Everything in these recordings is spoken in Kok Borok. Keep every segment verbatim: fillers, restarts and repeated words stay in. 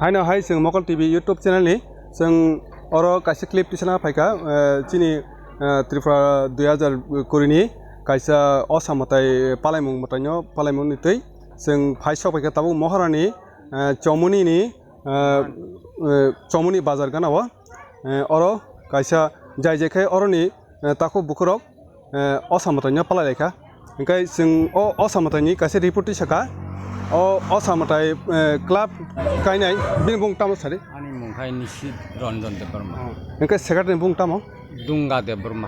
Haino hai chwng Mokol T V YouTube channel ni chwng oro kaisa clip tisana phaikha, eh, chini, eh, Tripura dui hazar kuri ni kaisa osa mwtai palaimung mwtaino palaimung ni twi chwng phai sok phaikha tabuk Moharani, eh, Chomoni ni, eh, eh, Chomoni bazar gana o, eh, oro kaisa jai jai khe oroni, eh, takhuk bukhurok, eh, osa mwtaino palai laikha. Hwnkhe chwng o osa mwtaini kaisa report tisakha. O osa mwtai, eh, club kainai bini bung tamo sadi? Ani mung khai Nishit Ranjan Debbarma. Hwnkhe secretary ni bung tamo? Dunga Debbarma.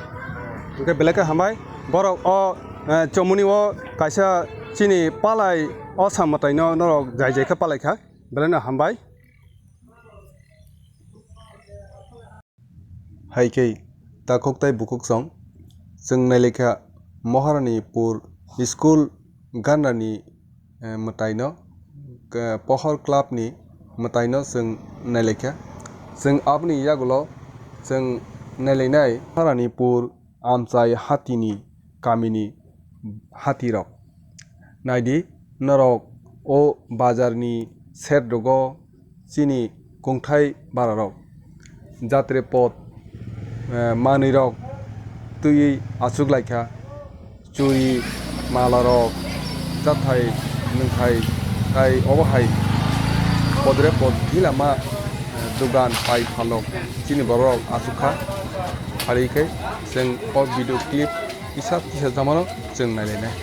Hwnkhe belai khe hambai. Borok o, eh, Chomoni o kaisa chini palai osa mwtaino norok jai jai khe palai kha. Belai no hambai. Hai khe takhuk tei bukhuk song chwng nailaikha Moharani pur school ganani, eh, mwtaino, eh, Pohor club ni mwtaino chwng nailaikha. Chwng aboni yagulo chwng nailainai Moharani pur amchai hatini kamini hatirok. Naidi norok o bazarni serdrogo chini kungthai bararok. Jatre pot, eh, manwirok twiwi achuk laikha. Churi, malarok, chathai, nwngthai, tai obo hai podre pod gilama, eh, dogan pai phalok chini borok achuk kha. Phari khe chwng o video clip kisa kisa jamano chwng nailainai.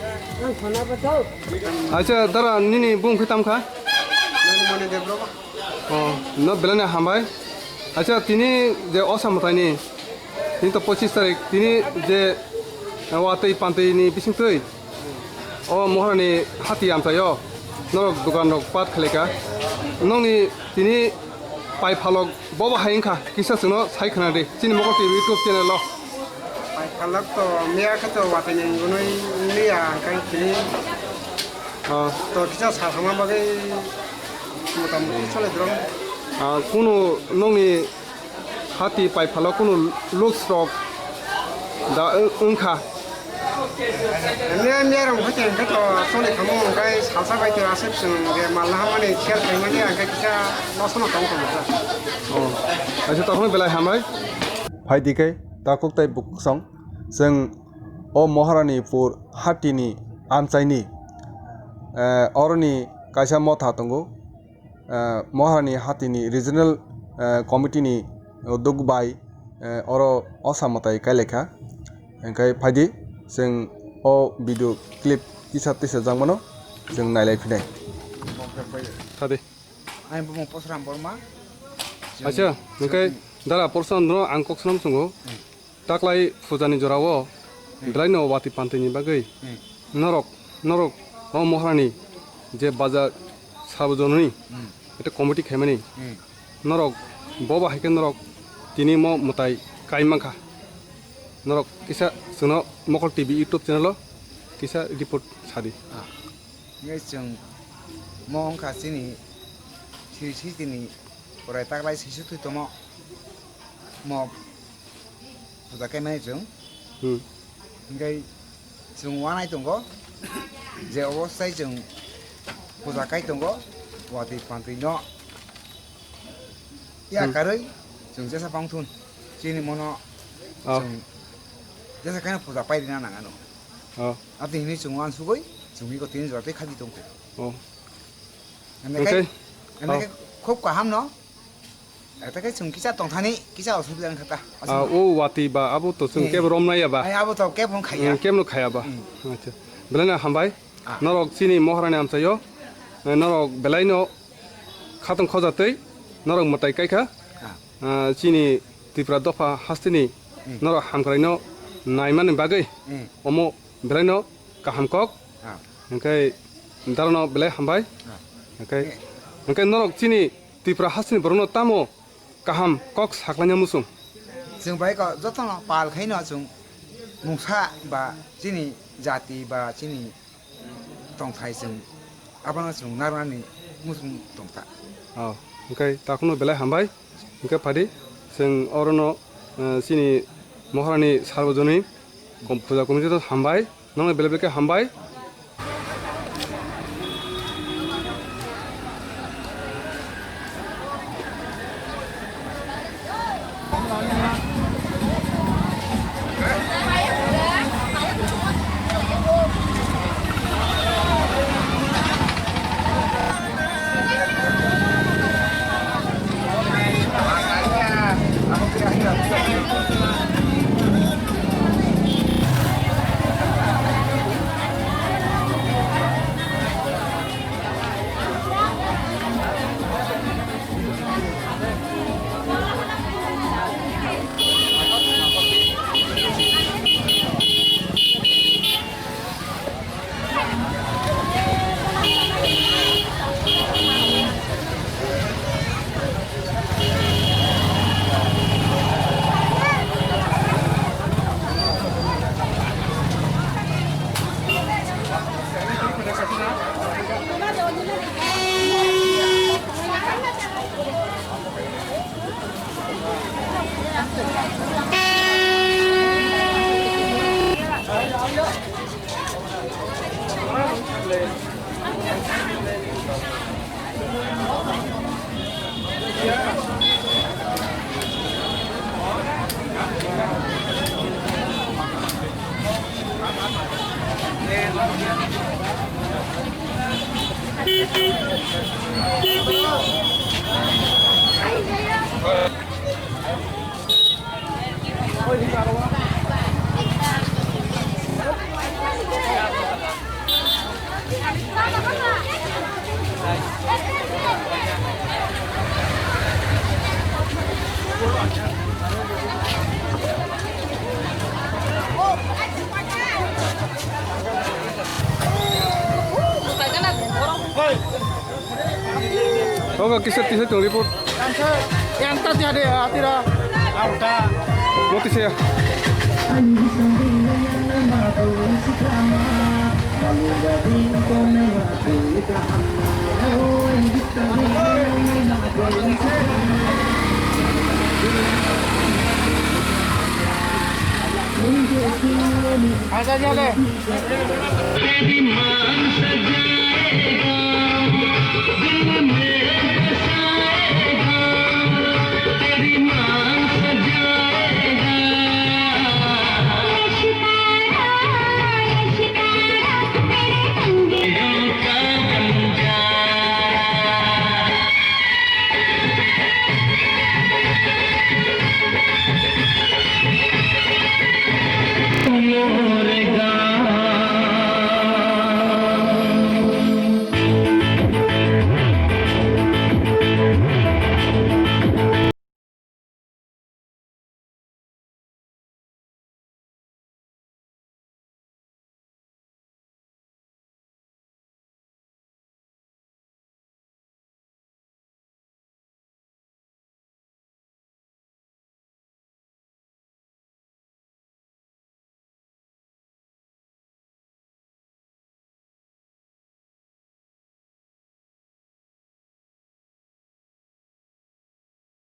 Acha dara nini bung khe tam kha? Nani mone de bro. Oh, no belai no hambai. Acha tini je osa mwtaini, tini to pochis tarik, tini je watwi pantwi ni bising twi. O Moharani hati amchaio norok dogan rok pat khlaika. Nokni tini pai phalok bobo hai wngkha kisa chwngno sai khna di chini Mokol T V YouTube channel o. Pai phalok to miya khe to watwi ni wngnai wngya hwnkhe tini Ah. To kisa sa thangma bagwi mota moti chole drong. Ah, kunu nokni hati pai phalo kunu looks rok da wng-, wngkha. Miya, miya rok hwnkhe hwnkhe to choli thangma hwnkhe salsa bai to aswk chwng je mal naharmani share khaimani hwnkhe kisa losono tong tong kha. Oh, aisa tokno belai hambai. Phai di khe takhuk tei bukhuk song chwng o Moharani pur hatini amchaini, eh, oroni kaisa motha tongo. Eh, Moharani hatini regional, eh, committee ni uddog bai, eh, oro osa mwtai kailaikha. Hwnkhe phaidi chwng o video clip kisa tisa jakmano chwng nailai phinai. Thadi. Ani bumung Porsuram Borma. Acha, hwnkhe dara Porsuram no ang kok swnam sungo. Hmm. Taklai pujani jorao Hmm. belaino watwi pantwini bagwi Hmm. norok, norok o Moharani je baja sarbojononi Hmm. eta committee khaimani Hmm. norok bobo hai khe norok tini mo mwtai kai mankha. Norok kisa chwngno Mokol T V YouTube channel o kisa report sadi. Ah. Ngai chwng mo wngkha chini sri sri tini borai taklai sisuk thwi tomo mo puja khe mani chwng. Hmm. Hingkai chwng wanai tongo je obostai chwng puja kai tongo watwi pantwi no ya Hmm. karwi chwng jesa bangthun chini mono Oh. chwng jesa khe puja pai rina nang ano. Oh. Ati hini chwng wansugwi chwngni ko tin jora tei khadi tongkho. Oh. Hingke, hingke Oh. khub kaham no. Eta khe chwng kisa tongthani kisa osubida wngkha ta. Ah, o watwi ba abo to chwng Hmm. kebo romnai ya ba? Ai, abo to kebo wng khaya. Hmm, kebo no khaya ba? Hmm. Acha. Belai no hambai. Ah. Norok chini Moharani amchaio, eh, norok belai no khatong khoja twi norok mwtai kai kha. Ah. Ah, chini Tripura dopha hasteni Hmm. norok hamkraino naimani bagwi Hmm. omo belaino kaham kok. Ah. Hingke darano belai hambai. Ah. Hingke, Eh. hingke norok chini Tripura hasteni borokno tamo kaham kok saklaina muchung. Chwng bai kok jotono pal khaino chwng mungsa ba chini jati ba chini tongthai chwng abono chwng narwknani muchung tongkha. Oh, hingke takhukno belai hambai. Hingke phadi chwng orono, eh, chini Moharani Sarbojonini kom-, puja committee no hambai. Nono belai belai khe hambai. Oga kisa tisa tong report. Yang ta tiade atira. Auta. Moti saya. Aja jale.